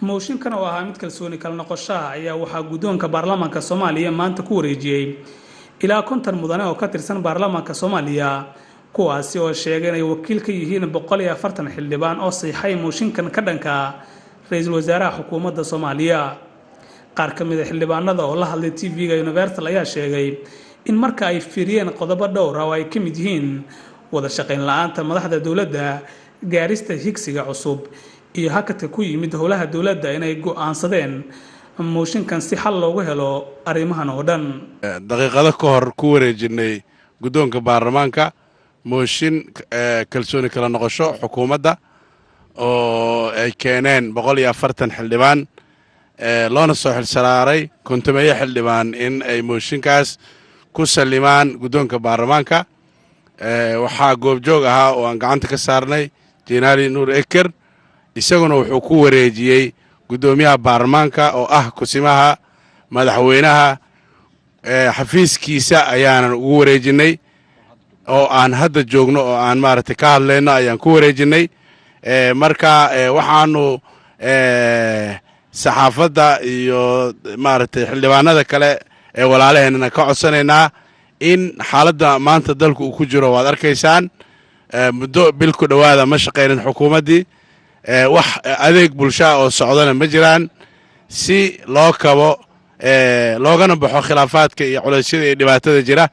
Mooshinkan oo ahaa mid kalsooni kala noqoshaha ayaa waxaa guddoonka baarlamaanka Soomaaliya maanta ku wareejiyey ilaa 50 mudane oo ka tirsan baarlamaanka Soomaaliya, kuwaasi oo sheegay inay wakiil ka yihiin 140 xildhibaan oo saxiixay mooshinkan ka dhanka ra-iisul wasaaraha xukuumadda Soomaaliya. Qaar ka mid a xildhibaanada oo la hadlay TV-ga Universal ayaa sheegay in marka ay fiiriyeen qodobo dhowr ah oo ay ka mid yihiin wada shaqayn la-aanta madaxda dowladda, gaarista higsiga cusub iyo hakadka ku yimid howlaha dowladda, inay go-aansadeen mooshinkan si xal loogu helo arrimahan oo dhan. Daqiiqado ka hor ku wareejinay guddoonka baarlamaanka mooshin kalsooni kala noqosho xukuumadda oo ay keeneen 140 xildhibaan, loona soo xilsaraaray 50 xildhibaan in ay mooshinkaas ku sallimaan guddoonka baarlamaanka. Waxaa goobjoog ahaa oo aan gacanta ka saarnay Jenaali Nuur Eker, isaguna wuxuu ku wareejiyey guddoomiyaha baarlamaanka oo ah kusimaha madaxweynaha. Xafiiskiisa ayaanan ugu wareejinnay oo aan hadda joogno oo aan maaragtay ka hadlayno ayaan ku wareejinnay. Marka waxaanu saxaafadda iyo maaragtay xildhibaanada kale ee walaalaheennana ka codsanaynaa in xaaladda maanta dalku uu ku jiro waad arkaysaan. Muddo bil ku dhowaada ma shaqaynin xukuumaddii, wax adeeg bulshaa oo socdana ma jiraan. Si loo kabo loogana baxo khilaafaadka iyo culeysyada iyo dhibaatada jira,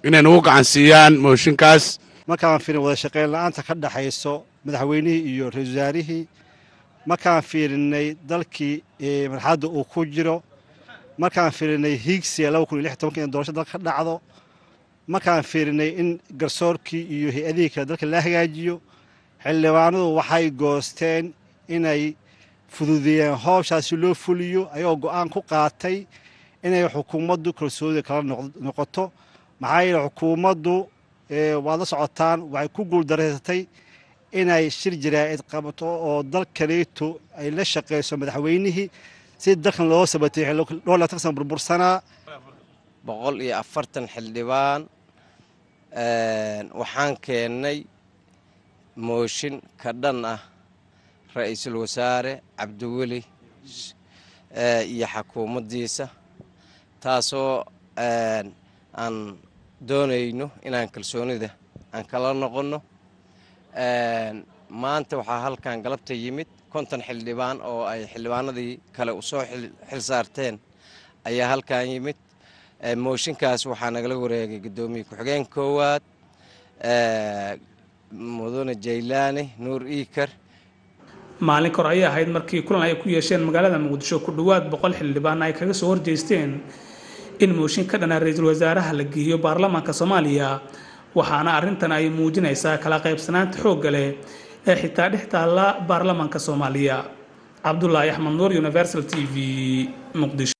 inay nagu gacan siiyaan mooshinkaas. Markaan fiirin wada shaqayn la-aanta ka dhexayso madaxweynihii iyo ra-isul wasaarihii, markaan fiirinay dalkii marxaladda uu ku jiro, markaan fiirinay hiigsiga 2016-ka in doorasho dalka ka dhacdo, markaan fiirinay in garsoorkii iyo hay-adihii kale dalka la hagaajiyo, xildhibaanadu waxay goosteen inay fududeeyeen howshaasi loo fuliyo, ayagoo go'aan ku qaatay inay xukuumaddu kalsoonida kala noqoto. Maxaa yeele, xukuumaddu waad la socotaan, waxay ku guuldaraysatay inay shir jaraa'id qabato oo dalkaneeto ay la shaqayso madaxweynihii si dalkan loo sabatay dhowr labaatan sana burbursanaa. 140 xildhibaan waxaan keennay mooshin ka dhan ah ra-iisul wasaare Cabdiweli iyo xakuumaddiisa, taasoo aan doonayno inaan kalsoonida aan kala noqonno. Maanta waxaa halkan galabta yimid 50 xildhibaan oo ay xildhibaanadii kale u soo xil saarteen ayaa halkan yimid. Mooshinkaas waxaa nagala wareegay guddoomiye ku-xigeen koowaad, mudane Jaylaani Nuur Iikar. Maalin kor ayay ahayd markii kulan ay ku yeesheen magaalada Muqdisho ku dhowaad 100 xildhibaan ay kaga soo horjeesteen in mooshin ka dhanaa ra-iisul wasaaraha la geeyo baarlamaanka Soomaaliya, waxaana arrintan ay muujinaysaa kala qaybsanaanta xoogga leh ee xitaa dhex taalla baarlamaanka Soomaaliya. Cabdulaahi Axmed Nuur, Universal TV, Muqdisho.